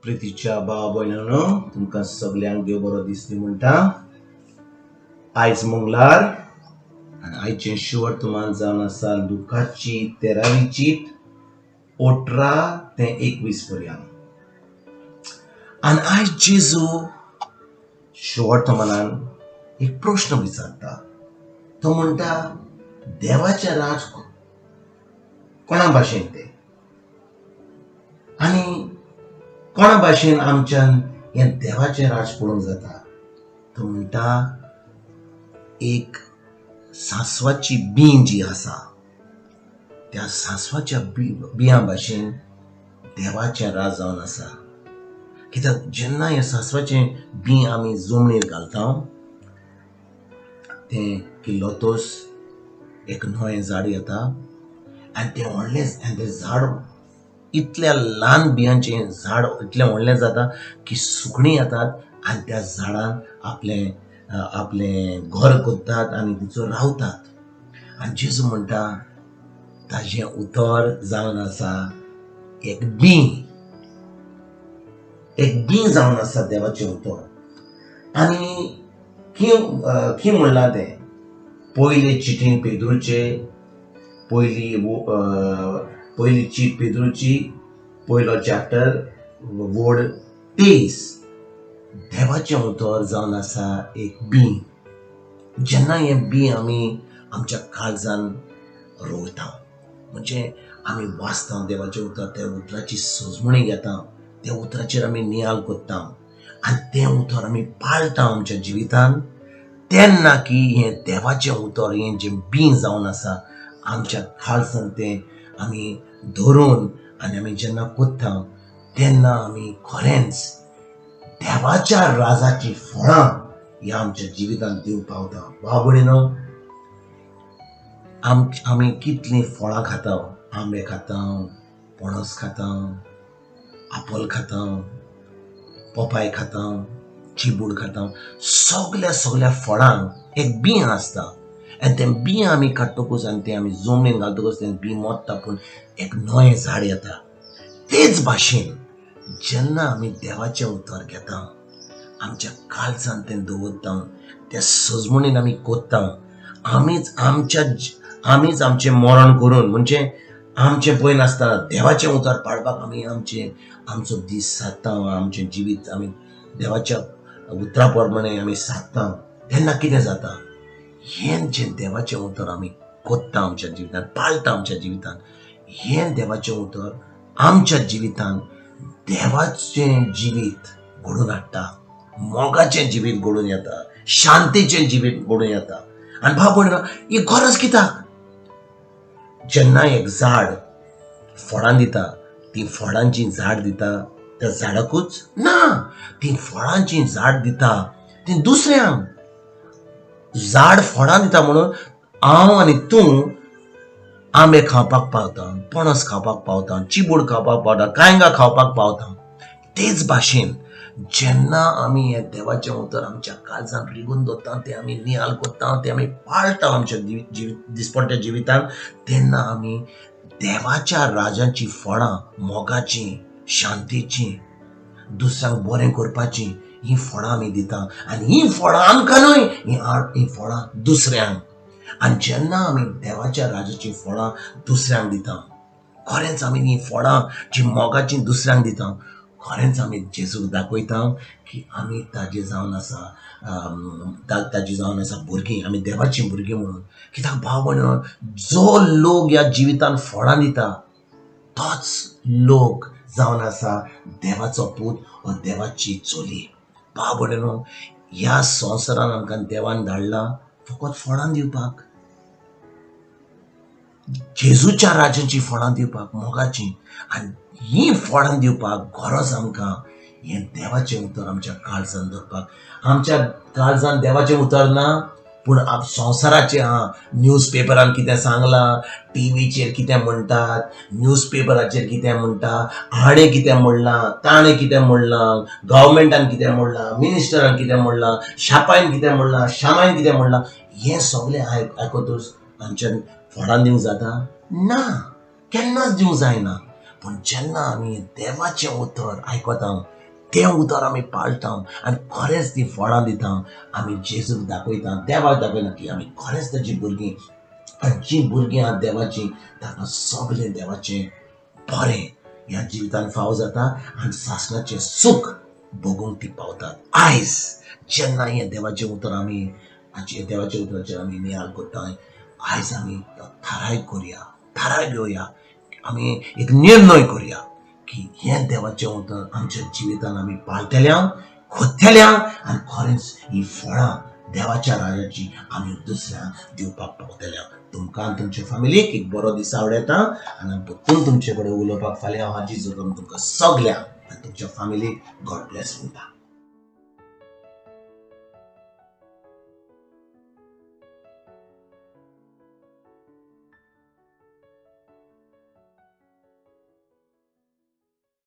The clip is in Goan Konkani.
प्रितीच्या भाव भयणांनो, तुमकां सगल्यांक देव बरो दिसली म्हणटा. आयज मंगळार आनी आयचें शिवर्तमान जावन आसा लुकाची 13वी चीट 18 ते 21 पर्यंत. आनी आयज जेजू शुवर्तमानान एक प्रश्न विचारता. तो म्हणटा, देवाचें राज कोणा भाशेन तें आनी कोणा भाशेन आमच्यान हें देवाचें राज पळोवंक जाता? तो म्हणटा, एक सांसवाची बीं जी आसा, त्या सांसवाच्या बियां भाशेन देवाचें राज जावन आसा. कित्याक जेन्ना हें सांसवाचें बीं आमी जमनीर घालता, तें किल्लोतोस एक नवें झाड येता आनी तें व्हडलें आनी तें झाड इतल्या ल्हान बियांचें झाड इतलें व्हडलें जाता की सुकणीं येतात आनी त्या झाडान आपलें आपलें घर करतात आनी तिचो रावतात. आनी जेजू म्हणटा, ताजें उतर जावन आसा एक बीं, एक बीं जावन आसा देवाचें उतर. आनी की म्हणलां तें पयले चिटीन पेद्रूचे, पयली चीट पेद्रूची, पयलो चॅप्टर, वोड 23. देवाचें उतर जावन आसा एक बीं. जेन्ना हें बीं आमी आमच्या काळजान रोयता, म्हणजे आमी वाचता देवाचें उतर, त्या उतराची सजमणी घेता, त्या उतराचेर आमी नियाळ करता आनी तें उतर आमी पाळटा आमच्या जिवितान, तेन्ना की हें देवाचें उतर, हें जें बीं जावन आसा आमच्या काळजान, तें आमी धरून आनी आमी जेन्ना कोत्ता, तेन्ना आमी खरेंच देवाच्या राजाची फळां ह्या आमच्या जिवितांत दिवंक पावता. भाव भयणीनो, आमी कितलीं फळां खाता? आंबे खाता, पणस खाता, आपोल खाता, पोपाय खाता, चिबूड खाता. सगल्या सगल्या फळांक एक बीं आसता आनी तें बीं आमी काडटकूच आनी तें आमी जमनीन घालतकूच तें बीं मोडटा, पूण एक नवें झाड येता. तेच भाशेन जेन्ना आमी देवाचें उतर घेता, आमच्या काळजान तें दवरता, त्या सजमणीन आमी कोत्ता, आमीच आमचें मरण करून, म्हणजे आमचें पळय नासतना देवाचें उतर पाळपाक आमी आमचें आमचो दीस सादता, आमचें जिवीत आमी देवाच्या उतरा प्रमाणे आमी सादता, तेन्ना कितें जाता? हें जें देवाचें उतर आमी कोत्ता आमच्या जिवितांत, पाळटा आमच्या जिवितांत, हें देवाचें उतर आमच्या जिवितांत देवाचें जिवीत घडोवन हाडटा, मोगाचें जिवीत घडून येता, शांतीचें जिवीत घडून येता. आनी भाव भयण, ही गरज कित्याक? जेन्ना एक झाड फळां दिता, ती फळांची झाड दिता त्या झाडाकूच ना, ती फळांची झाड दिता ती दुसऱ्यांक. झाड फळां दिता म्हणून हांव आनी तूं आंबे खावपाक पावता, पणस खावपाक पावता, चिबूड खावपाक पावता, कांयगां खावपाक पावता. तेच भाशेन जेन्ना आमी हें देवाचें उतर आमच्या काळजान रिगून दवरता, तें आमी नियाळ करता, तें आमी पाळटा आमच्या दिसपट्ट्या जिवितांत, तेन्ना आमी देवाच्या राजाची फळां, मोगाची, शांतीची, दुसऱ्यांक बरें करपाची, ही फळां आमी दिता. आनी ही फळां आमकां न्हय, ही फळां दुसऱ्यांक. आनी जेन्ना आमी देवाच्या राजाची फळां दुसऱ्यांक दिता, खरेंच आमी ही फळां जी मोगाची दुसऱ्यांक दिता, खरेंच आमी जेजूक दाखयता की आमी ताजे जावन आसा, ताजी जावन आसा भुरगीं, आमी देवाचीं भुरगीं म्हणून. कित्याक भाव भयण, जो लोक ह्या जिवितान फळां दिता, तोच लोक जावन आसा देवाचो पूत वा देवाची चली. भाव भयणीनो, ह्या संवसारान आमकां देवान धाडला फकत फळां दिवपाक, जेजूच्या राजाची फळां दिवपाक, मोगाची. आनी ही फळां दिवपाक गरज आमकां हें देवाचें उतर आमच्या काळजान दवरपाक. आमच्या काळजान देवाचें उतर ना, पूण संवसाराचें, आं, न्यूज पेपरान कितें सांगलां, टिवीचेर कितें म्हणटात, न्यूज पेपराचेर कितें म्हणटा, हाणें कितें म्हणलां, ताणें कितें म्हणलां, गव्हर्मेंटान कितें म्हणलां, मिनिस्टरान कितें म्हणलां, शापायन कितें म्हणलां, शामायन कितें म्हणलां, हें सगळें आयकतूच आमच्यान फळां दिवंक जाता? ना, केन्नाच दिवंक जायना. पूण जेन्ना आमी देवाचें उतर आयकता, तें उतर आमी पाळटा आनी खरेंच ती फळां दिता, आमी जेजूक दाखयता, देवाक दाखयता की आमी खरेंच ताजी भुरगीं. आनी जीं भुरगीं आहात देवाचीं ताका सगळें देवाचें बरें ह्या जिवितान फाव जाता आनी सासणाचें सूख भोगूंक ती पावतात. आयज जेन्ना हें देवाचें उतर आमी देवाच्या उतराचेर आमी नियाळ करता, आयज आमी थाराय करुया, थाराय घेवया, आमी एक निर्णय करुया की हें देवाचें उतर आमच्या जिवितान आमी पाळटले, खोतले आनी खरेंच ही फळां देवाच्या राजाची आमी दुसऱ्यांक दिवपाक पावतले. तुमकां आनी तुमच्या फॅमिलीक एक बरो दीस आवडटा आनी परतून तुमचे कडेन उलोवपाक फाल्यां हांव हाजीर जातलो. तुमकां सगल्यांक आनी तुमच्या फॅमिलीक गॉड ब्लेस म्हणटा.